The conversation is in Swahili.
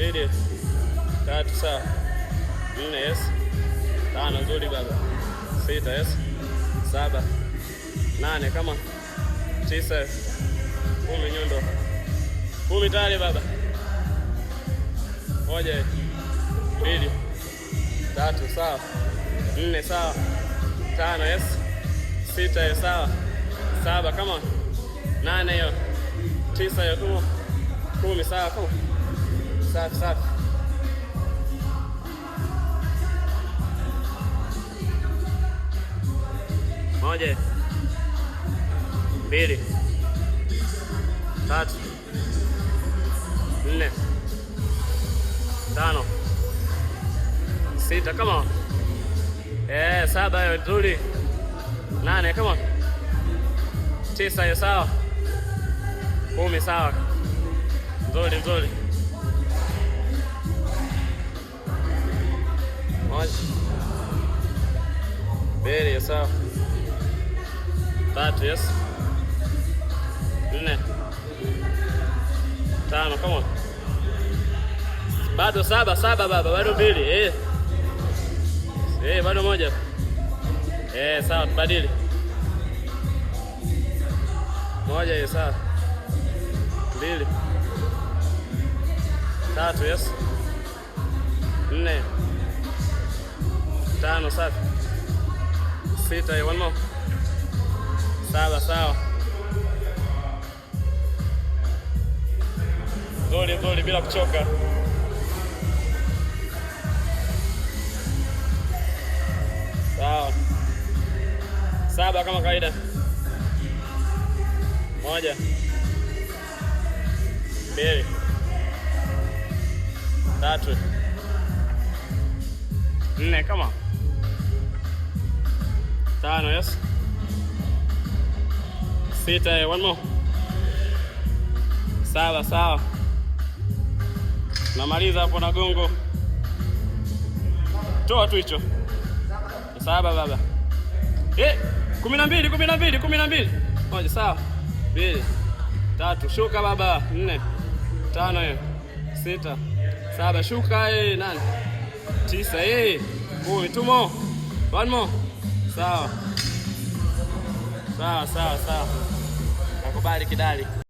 Mbili, tatu, sawa. Nne, yes. Tano, nzuri baba. Sita, yes. Saba, nane, kama tisa, 10, nyundo. 10 tayari baba. Moja, mbili, tatu, sawa. Nne, sawa. Tano, yes. Sita, yes, sawa. Saba, kama nane hiyo. Tisa hiyo, tumo. 10, sawa, kama. Safi, safi. Moja, mbili, tatu, nne, tano, sita, come on. Saba hiyo nzuri. Nane, come on. Tisa hiyo sawa. 10 sawa. Nzuri, nzuri. Moja, mbili, sawa. Tatu, yes. Nne, tano, come on. Bado saba, saba baba, bado mbili. Bado moja. Sawa, tubadili. Moja hiyo sawa. Mbili, tatu, yes. Nne, tano, safi. Sita, one more. Saba, sawa. Nzuri, nzuri, bila kuchoka. Sawa. Saba kama kawaida. Moja, mbili, tatu, nne, kama tano, yes. Sita, one more. Saba, sawa. Namaliza hapo na gongo. Toa tu hicho. Saba baba. 12, 12, 12. Moja, sawa. Mbili, tatu, shuka baba. Nne, tano hiyo. Sita, saba, shuka nane, tisa, 10, two more. One more. Sawa. Sawa, sawa, sawa. Nakubali kidali.